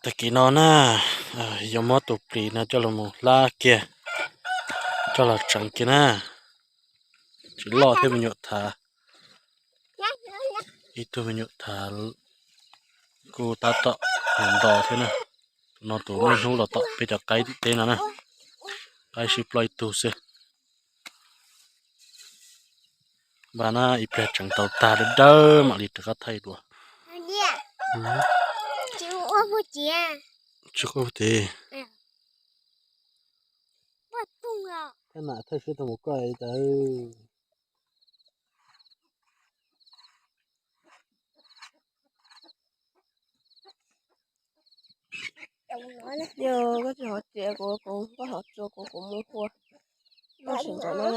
Tag kis no na, yuav muab tus plis no coj los mus hlab kiag, coj los tseev kiag na. Tsis loj thiab me nyuam thav. Ib tug me nyuam thav kuj tab tom nto thiab na. Tus no tus muaj hnub los tom peb cov qaib tim teb no na. Qaib sib ploj ib tug xwb. Npaj na, ib pliag tseev tau tag dawb dawb mam li rov qab thaij dua. Tsis quaj tiag. Thaij mam thaij sib tau mus koj tas. Yog koj tsis hov txiav kuv, kuv koj hov txua kuv, kuv mus hua noj sim ntxov na,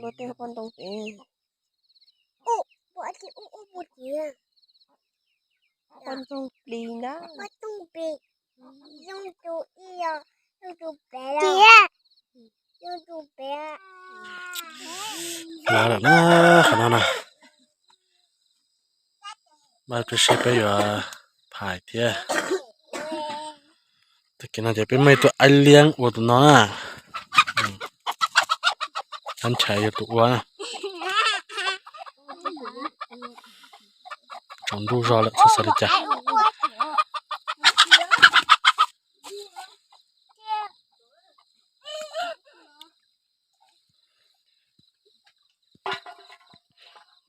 luaj tej poj ntxoog pem. Poj ntxoog plis na. Lawm na, qhov no na. Npaj ib pliag seb peb yuav phais thiab. Tag kis no ces peb muaj ib tug aib liab ua tus no na. Tab nchais yog tus ua na. Tsaus ntuj zog lawm txhob xav li cas.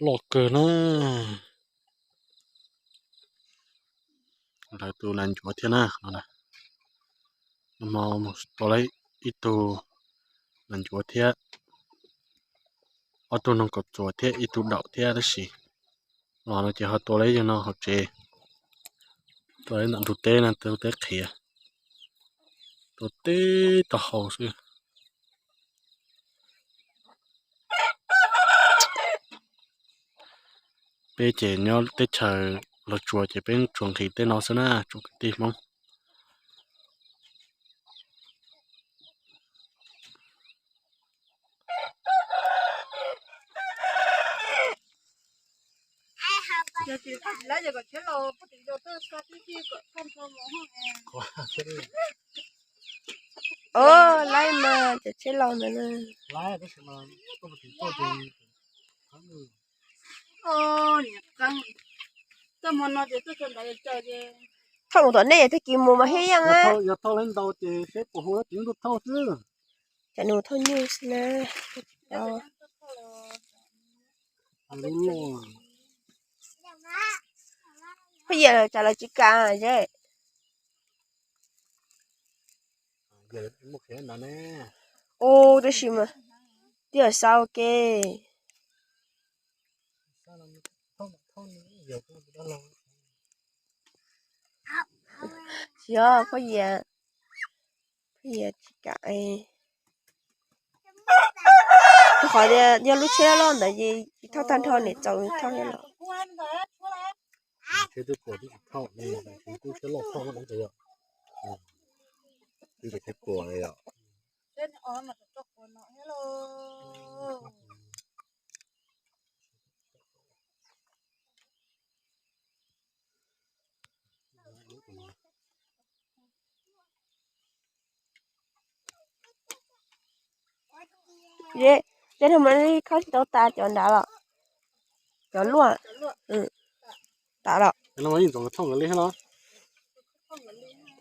Loj kawg na. Lawv tus nas ncuav thiab na. Nag hmo mus tau lawm ib tug nas ncuav thiab, ob tug noog kaum txuas thiab ib tug daum thiab tab sis los no ces ho tua lawm yog no hauv tsev. Tua lawm ntawm ntug teb na, ntug teb qhiav, tua teb taub hau xwb. Peb ces nyob teb chaws Los Tsuas ces peb tsuas nqhis tej no xwb na tsoom kwv tij Hmoob. Laib mas cov tsheb laus ntawd na. Thauj mus tom nej tag kis mus mas thiaj yeej. Yog thauj lawv ntau ces seb puas hu lawv tsis ntuj thauj xwb. Cas nws thauj nyuj xwb na. Phooj ywg, cas lawv tsis kam ze. Ub, tab sis mas twb yog xav ua ke. Tsis yog, Phooj Ywg, Phooj Ywg tsis kam. Rau qhov tias yog lub tsheb loj ntawd ces tsis thauj tag nrho, niam txaus thauj thiab los. Tsheb twb puas twb tsis thauj, tsheb loj thauj no yom. Twb tsheb puas yom. Tej no mas khawb tsis tau tas cov nrad los? Cov luaj. Tas los?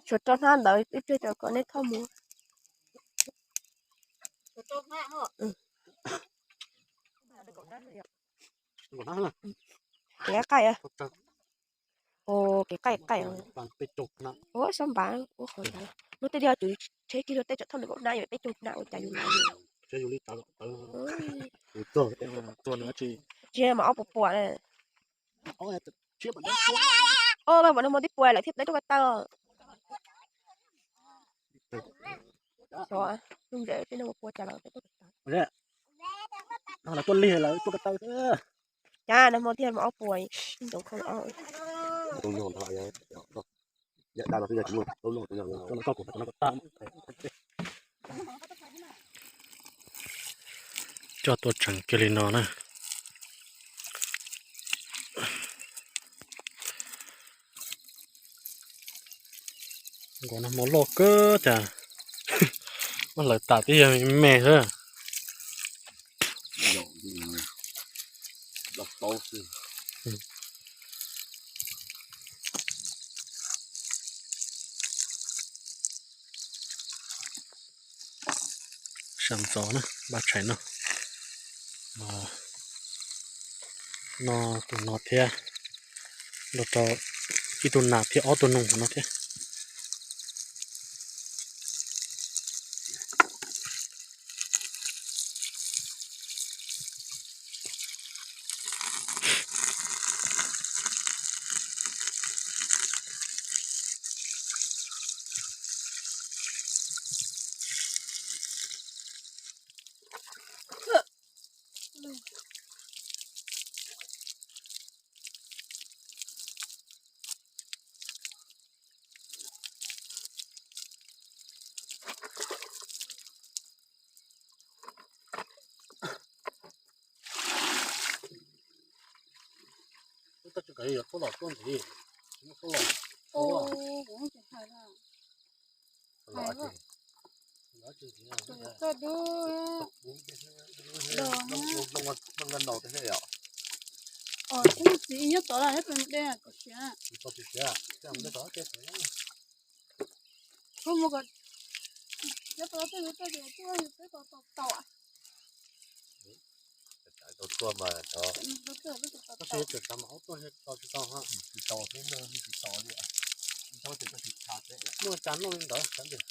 Tshuav rau hnab ntawd ib pliag rau kom nej thauj mus. Kev qaij, kev qaij qaij. Ua xab npav ua qhov ntawd. Lub tej yog tus tsheb kiag luag tej tseem thauj nws kaum hnab, yuav peb caug hnab ua cas yus lav. Tsis mas ob puas puas na. Ob puas no hmo tib puas lawm thiaj tau tuaj ko taw. Xyov, lub ntsej tej no puas cas lawm. Tuaj lig lawm tuaj ko taw. Cas nag hmo thiaj mas ob puas, ntoo kho ob. Coj tuaj tseem kiag li no na. Nkaus no hmo loj kawg cas, muab hlawv tas twb yog me xwb. Sab ntxov na, npaj tshais no, no tus no thiab, los rau ib tug nas thiab ob tug noog no thiab. Koj tsis kawm yog khaub los tuaj ntxiv, tsis muaj khaub los. Ua, kuv tsis hais na. Hais os. Txawj dub. Os, tib txiv nyob tod los nyob tus dej tsis siav. Kuv mus kom nyob tod tej yus tej yus tej yus peb tau tau. Tau tuaj mas tau. Tau tsis tau mas ob tuaj tau tsis tau ha. Tsis tau thiab, tsis tau li. Tsis tau ces tsis tshaj thiab. Muaj cas noj li ntawd sawv ntxov.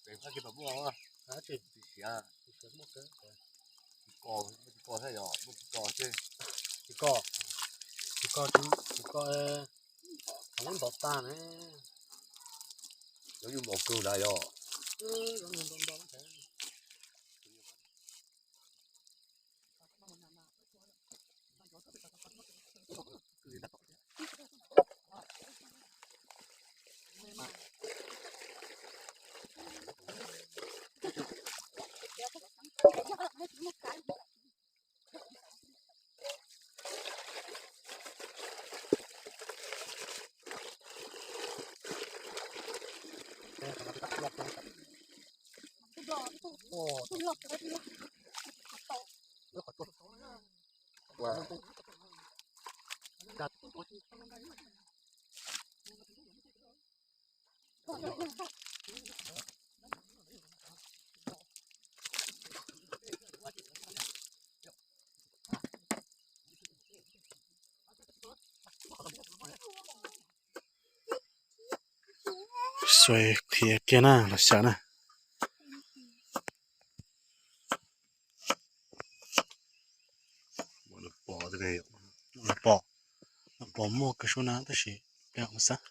Pem fab kiag pam muaj, tsis siav, tsis siav muaj kawg. Tsis kos, tsis kos thiab yog muaj tsis kos xwb. Tsis kos, tsis kos, tsis kos, thaum ntov tag ne. Yuav yus npau kawg lawm yog. Xuas qhia kiag na los xyaw na. Pom, pom muaj kawg suab na tab sis peb ua xab.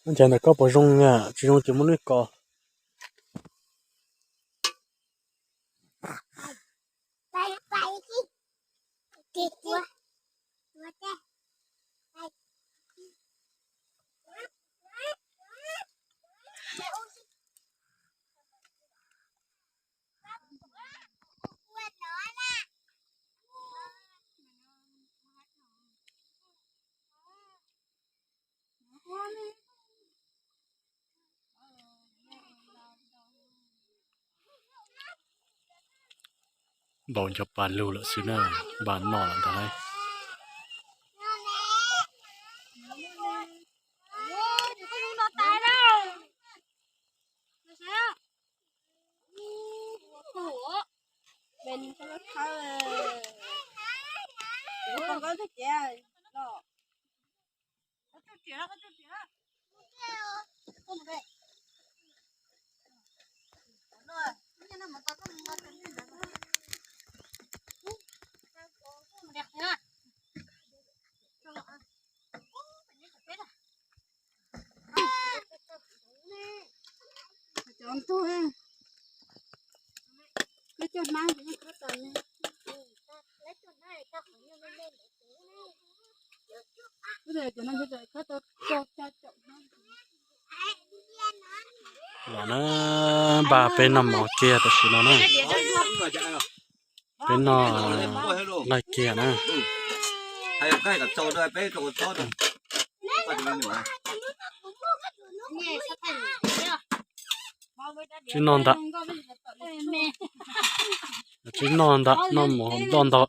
Ncav ntawm koj puas zoo na, tsis zoo ces muab lwj kos. Npau nco pa lug lawm xwb na, npaj noj lawm ntag lauj. Los na, npaj peb noj mov kiag tam sim no na. Peb noj laij kiag na. Tsis noj ntawm, tsis noj ntawm noj mov nploj ntau.